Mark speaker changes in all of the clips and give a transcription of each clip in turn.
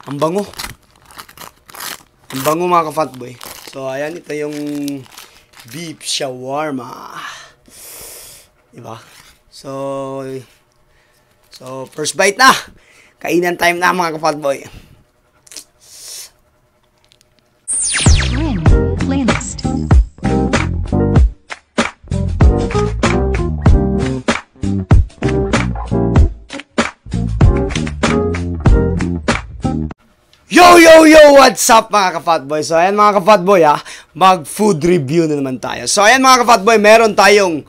Speaker 1: Ang bango. Ang bango, mga ka-fatboy. So, ayan, ito yung beef shawarma. Diba? So, first bite na. Kainan time na, mga ka-fatboy.
Speaker 2: Rin playlist.
Speaker 1: Yo, yo, yo! What's up, mga ka-fatboy? So, ayan, mga ka-fatboy, ha, mag-food review na naman tayo. So, ayan, mga ka-fatboy, meron tayong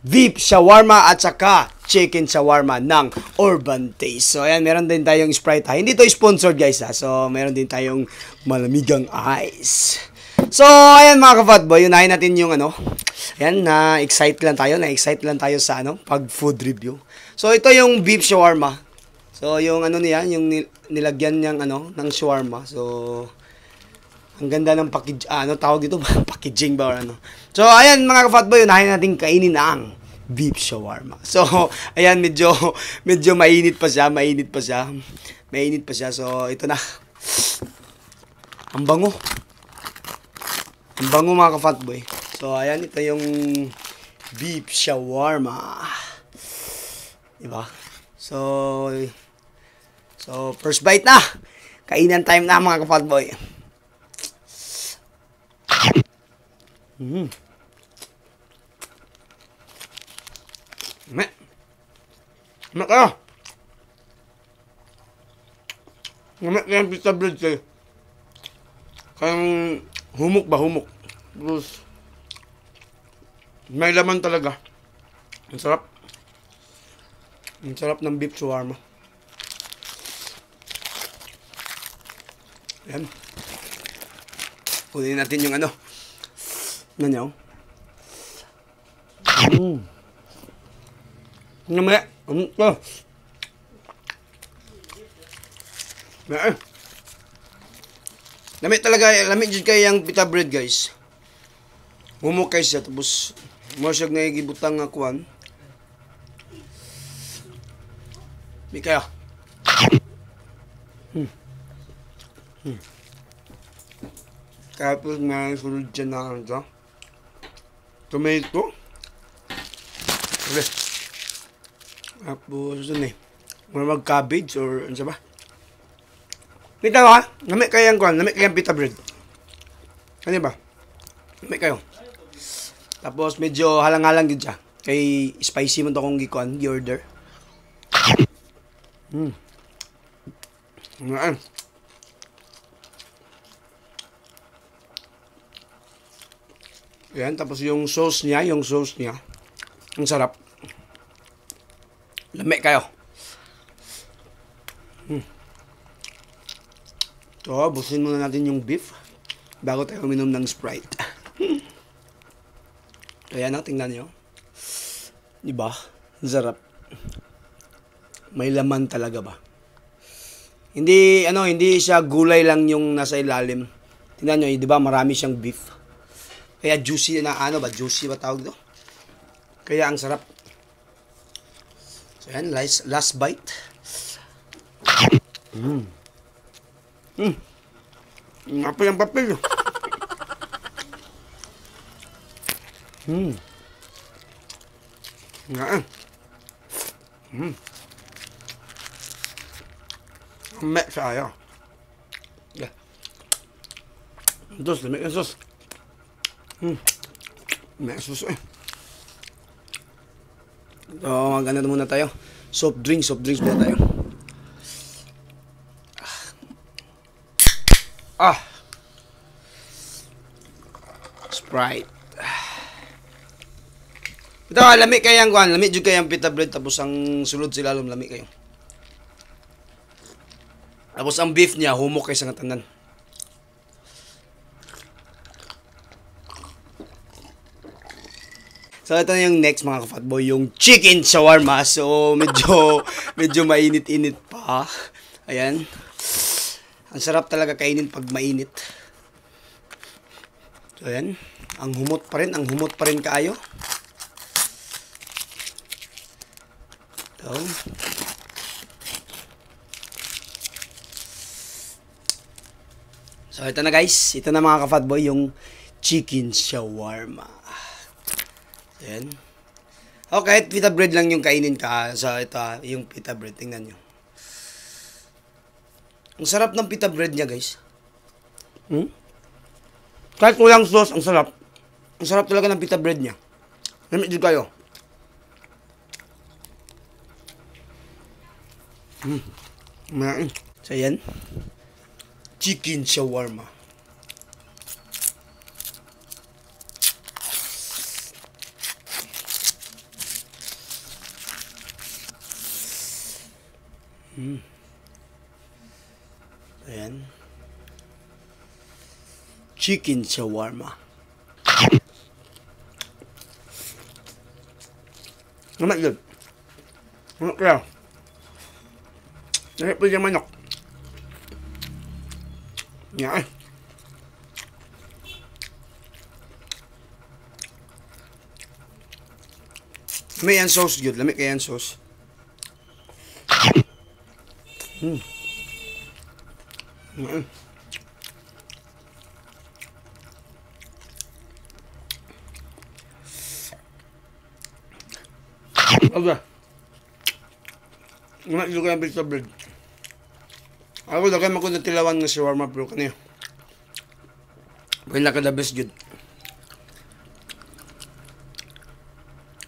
Speaker 1: beef shawarma at saka chicken shawarma ng Urban Taste. So, ayan, meron din tayong Sprite, ha. Hindi to sponsored, guys, ha. So, meron din tayong malamigang ice. So, ayan, mga ka-fatboy, unahin natin yung ano. Ayan, na-excite lang tayo. Na-excite lang tayo sa ano, pag-food review. So, ito yung beef shawarma. So, yung ano niya, yung nilagyan niyang ano, ng shawarma. So, ang ganda ng package, ano tawag dito? Packaging ba or ano? So, ayan, mga ka-fatboy, unahin natin kainin ang beef shawarma. So, ayan, medyo mainit pa siya, mainit pa siya. Mainit pa siya. So, ito na. Ang bango. Ang bango, mga ka-fatboy. So, ayan, ito yung beef shawarma. Diba? So, first bite na. Kainan time na, mga ka-fatboy. Me. Me kayo.
Speaker 3: Lami kayo pita bread kayo. Kayang humok ba, humok. Tapos, may laman talaga. Ang sarap.
Speaker 1: Ang sarap ng beef shawarma. Ayan. Kunin natin yung ano. Ano nyo? Lami. Oh. Lami talaga. Lami dyan kayo yung pita bread, guys. Humok kayo siya. Tapos, mo siya nagigibutang nga kuwan. May kayo.
Speaker 3: Tapos may sunod dyan na ano to. Tomato.
Speaker 1: Okay. Tapos, ano eh. Mura mag cabbage or ano ba? Kita ba? Lami kayo ang kuwan. Lami kayo ang pita bread. Ano ba? Lami kayo. Tapos medyo halang-halang yun siya. Kay spicy man to akong gikuan, gi-order.
Speaker 3: Ayan.
Speaker 1: Ayan, tapos yung sauce niya, Ang sarap. Lami kayo. So, busin muna natin yung beef bago tayo uminom ng Sprite. Ayan na, tingnan nyo. Diba? Ang sarap. May laman talaga ba? Hindi, ano, hindi siya gulay lang yung nasa ilalim. Tingnan nyo, di ba? Marami siyang beef. Kaya juicy na, ano ba? Juicy ba tawag dito? Kaya ang sarap. So, ayan, last bite.
Speaker 3: Ang papel ang papel. Nga. Lami siya ayo.
Speaker 1: Yeah.
Speaker 3: Dos, lami yung sauce. May sauce eh.
Speaker 1: So, mag-ano muna tayo. Soft drinks muna tayo. Ah. Sprite. Ito, lami kayang kuan, lami jud kayang pita bread tapos ang sulod sila lami kayo. Tapos ang beef niya humok kay sa tanan. So ito na yung next, mga ka-fatboy, yung chicken shawarma. So medyo mainit-init pa. Ayan. Ang sarap talaga kainin pag mainit. So ayan, ang humot pa rin kaayo. So. So ito na, guys, ito na, mga ka-fatboy, yung chicken shawarma. Ayan. O kahit pita bread lang yung kainin ka. So ito ah, yung pita bread, tingnan nyo. Ang sarap ng pita bread niya, guys. Kahit walang sauce, ang sarap. Ang sarap talaga ng pita bread niya. Lami jud kaayo. So ayan. Chicken shawarma. Ayan. Chicken shawarma. Naman yun. Ano kaya? Lami po yung manok. Yan. Lami yan sauce yun. Lami kaya yan sauce. Yan. Okay. Nga ko yung pita bread. Ako, daghan man ko natilawan nga shawarma, pero kani. Pwede ka the best jud.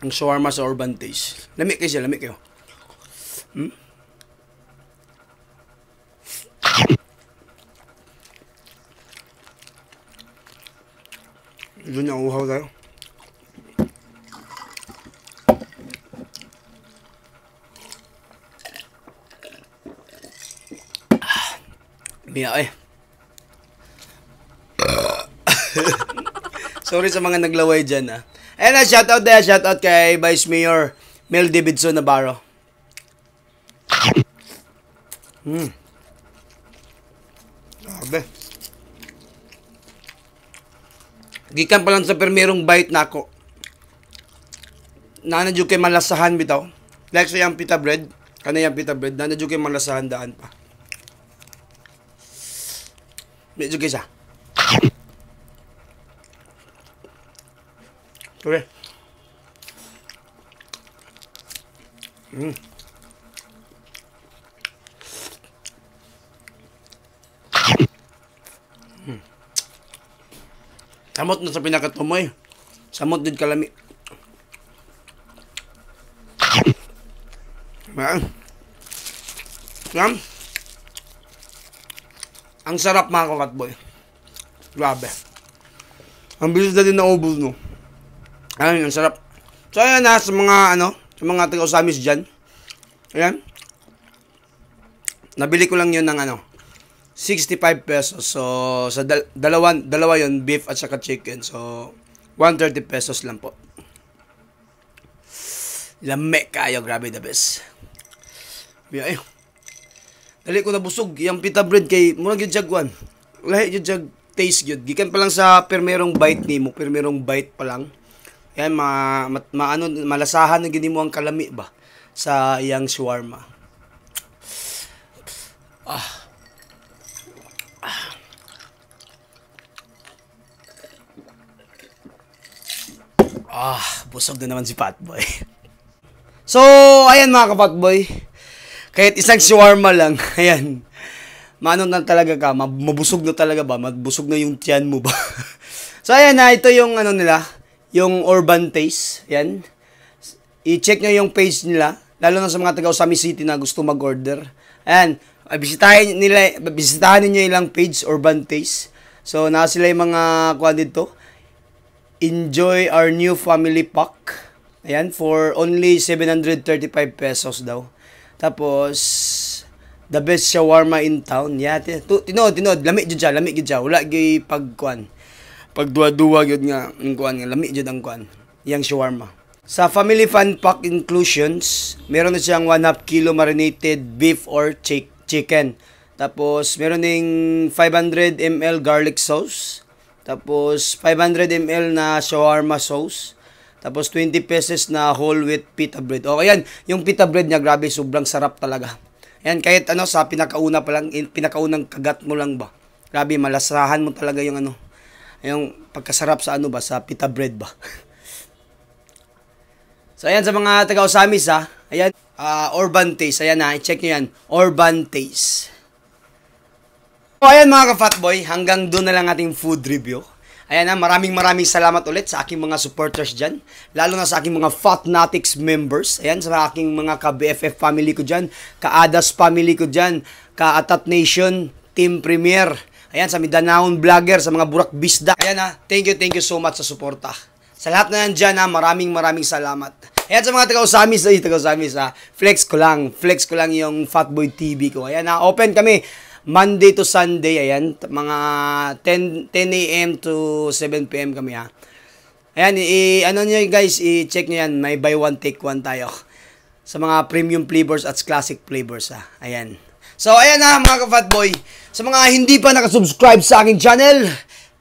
Speaker 1: Ang shawarma sa Urban Taste. Lami kayo siya, lami kayo. Doon na uhaw tayo. Miya eh. Sorry sa mga naglaway dyan ah. Ayan na, shoutout na, shoutout kay Vice Mayor Mel Davidson Navarro. Grabe. Gikan pa lang sa permerong bite nako. Nana jud kay malasahan bitaw. Like sa yung pita bread, kana yung pita bread, nana jud kay malasahan daan pa. Medyo kaysa. Okay. Samot na sa pinakatumoy. Samot din kalami. Ayan. Yan. Ang sarap, mga ka-fatboy. Grabe. Ang bilis na din naubos, no. Ayun, ang sarap. So ayan na sa mga ano, sa mga taga Ozamis dyan. Ayan. Nabili ko lang yun ng ano, 65 pesos. So sa dalawa yun, beef at saka chicken. So 130 pesos lang po. Lami kayo, grabe, the best. Ay. Dali ko nabusog yung pita bread kay murag gyud jag one. Lahi gyud jag taste gyud. Gikan pa lang sa permerong bite nimo, permerong bite pa lang. Ayan, ma, ano, malasahan na gini mo ang kalami ba sa iyang shawarma. Ah. Ah. Ah, busog na naman si Fatboy. So, ayan, mga ka-Fatboy. Kahit isang shawarma lang, ayan. Maano na talaga ka, mabusog na talaga ba? Mabusog na yung tiyan mo ba? So, ayan na, ito yung ano nila, yung Urban Taste. Ayan. I-check nyo yung page nila, lalo na sa mga taga Ozamiz City na gusto mag-order. Ayan, bisitahin niyo ilang page, Urban Taste. So, nasa sila yung mga kuha dito. Enjoy our new family pack. Ayan, for only 735 pesos daw. Tapos, the best shawarma in town. Yeah, tinuod, tinuod, lami jud siya, lami jud siya. Wala gyud pagkuan. Pagduwa-duwa gyud nga ang kuan nga lami jud ang kuan. Yang shawarma. Sa family fun pack inclusions, meron na siyang 1.5 kilo marinated beef or chicken. Tapos, meron ding 500 ml garlic sauce. Tapos, 500 ml na shawarma sauce. Tapos, 20 pieces na whole wheat pita bread. O, ayan, yung pita bread niya, grabe, sobrang sarap talaga. Ayan, kahit ano, sa pinakauna pa lang, pinakaunang kagat mo lang ba? Grabe, malasahan mo talaga yung ano, yung pagkasarap sa ano ba, sa pita bread ba. So ayan sa mga taga Ozamiz ha. Ayan, Urban Taste. Ayan ha, i-check nyo yan. Urban Taste. So ayan, mga ka-fatboy, hanggang doon na lang ating food review. Ayan na, maraming maraming salamat ulit sa aking mga supporters dyan. Lalo na sa aking mga Fatnatics members. Ayan, sa aking mga ka-BFF family ko dyan, ka-Adas family ko dyan, ka-Atat Nation, Team Premier. Ayan, sa Mindanaon Vlogger, sa mga Burak Bisda. Ayan ha, thank you so much sa suporta. Sa lahat na nandyan ha, maraming maraming salamat. Ayan, sa mga taga-Ozamiz, ay, taga-Ozamiz ha, flex ko lang yung Fatboy TV ko. Ayan ha, open kami Monday to Sunday, ayan, mga 10 a.m. to 7 p.m. kami ha. Ayan, ano nyo guys, i-check nyo yan, may buy one take one tayo. Sa mga premium flavors at classic flavors ha. Ayan. So, ayan na, mga ka-fatboy. Sa mga hindi pa nakasubscribe sa aking channel,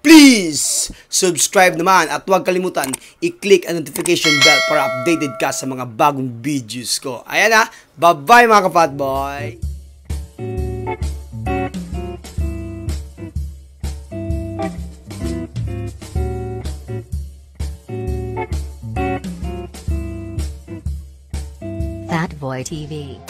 Speaker 1: please subscribe naman at huwag kalimutan i-click ang notification bell para updated ka sa mga bagong videos ko. Ayan na, bye-bye, mga ka-fatboy!
Speaker 2: Fatboy TV.